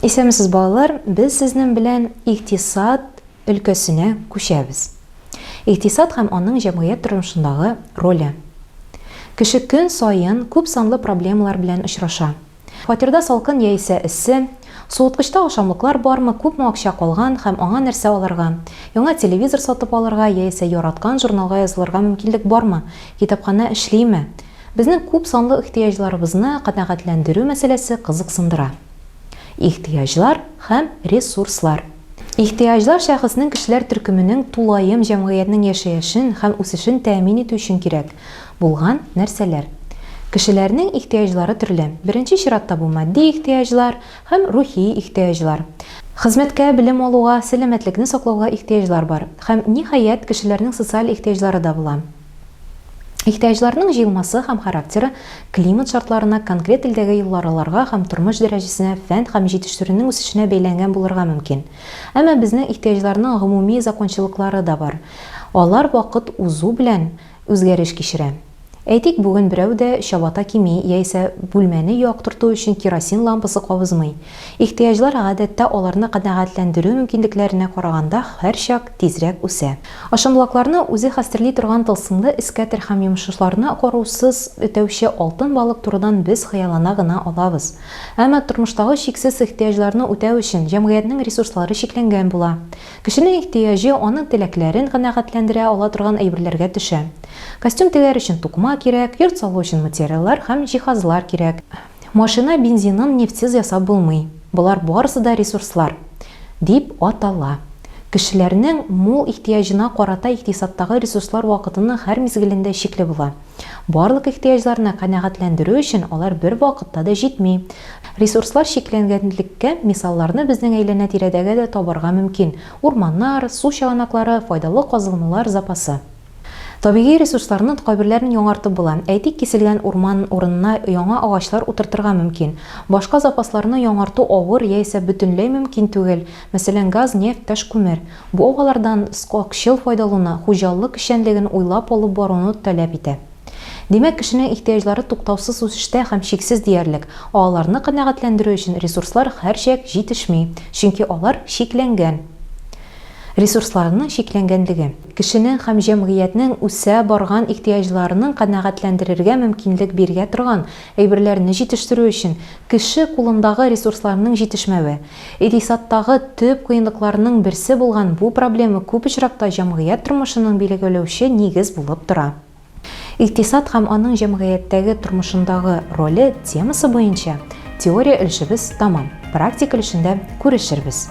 Исәнмесез, балалар! Без сезнең белән икътисад өлкәсенә күчәбез. Икътисад һәм аның җәмгыять тормышындагы роле. Кеше көн саен күп санлы проблемалар белән очраша. Фатирда салкын яисә эссе, суыткычта ашамлыклар бармы, күпме акча калган һәм аңа нәрсә алырга, яңа телевизор сатып алырга яисә яраткан журналга язылырга мөмкинлек бармы, китапханә эшлиме? Безнең күп санлы ихтыяҗларыбызны канәгатьләндерү мәсьәләсе кызыксындыра. Ихтыяҗлар һәм ресурслар. Ихтыяҗлар шәхеснең кешеләр төркеменең тулаем җәмгыятьнең яшәешен һәм үсешен тәэмин итү өчен кирәк булган нәрсәләр. Кешеләрнең ихтыяҗлары төрле. Беренче чиратта бу матди ихтыяҗлар һәм рухи ихтыяҗлар. Хезмәткә, белем алуга, сәламәтлекне саклауга ихтыяҗлар бар. Һәм, ниһаять, кешеләрнең социаль ихтыяҗлары да була. Ихтыяҗларның җыелмасы һәм характеры климат шартларына, конкрет илдәге еллараларга һәм тормыш дәрәҗәсенә, фән һәм җитештерүнең үсешенә бәйләнгән булырга мөмкин. Әмма безнең ихтыяҗларның гомуми закончалыклары да бар. Алар вакыт узу белән үзгәреш кичерә. Әйтик, бүген берәү дә чабата кими яисә бүлмәне яктырту өчен керосин лампасы кабызмый. Ихтыяҗлар гадәттә аларны канәгатьләндерү мөмкинлекләренә караганда һәрчак тизрәк үсә. Ашамлыкларны үзе хәстерли торган тылсымлы эскәтер һәм йомышларны карусыз үтәүче алтын балык турыдан без хыяллана гына алабыз. Әмма тормыштагы чиксез ихтыяҗларны үтәү өчен җәмгыятьнең ресурслары чикләнгән була. Кешенең ихтыяҗы аның теләкләрен канәгатьләндерә ала торган әйберләргә төшә. Костюм тегәр өчен тукыма кирәк, йорт салу өчен материаллар һәм җиһазлар кирәк. Машина бензинын нефтьсез ясап булмый. Болар барысы да ресурслар. Дип атала. Кешеләрнең мул ихтыяҗына карата икътисадтагы ресурслар вакытының һәр мизгелендә чикле була. Барлык ихтыяҗларны канәгатьләндерү өчен алар бервакытта да җитми. Ресурслар чикләнгәнлеккә мисалларны безнең әйләнә-тирәдәге дә табарга мөмкин, урманнар, су чыганаклары, файдалы казылмалар запасы. Табигый ресурсларның кайберләрен яңартып була. Әйтик, киселгән урман урынына яңа агачлар утыртырга мөмкин. Башка запасларны яңарту авыр яисә бөтенләй мөмкин түгел. Мәсәлән, газ, нефть, ташкүмер. Бу алардан сакчыл файдалуны, хуҗалык эшчәнлеген уйлап алып баруны таләп итә. Димәк, кешенең ихтыяҗлары туктаусыз үсештә һәм чиксез диярлек, ә аларны канәгатьләндерү өчен ресурслар һәрчак җитешми, чөнки алар чикләнгән. Ресурсларының чикләнгәнлеге. Кешенең һәм җәмгыятьнең үсә барган ихтыяҗларының канәгатьләндерергә мөмкинлек биргә торган әйберләрне җитештерү өчен кеше кулындагы ресурсларның җитешмәве. Икътисадтагы төп кыенлыкларның берсе булган бу проблема күп очракта җәмгыять тормышының билгеләүче нигез булып тора. Икътисад һәм аның җәмгыятьтәге тормышындагы роле темасы буенча теория өлешебез тәмам. Практик өлешендә күрешербез.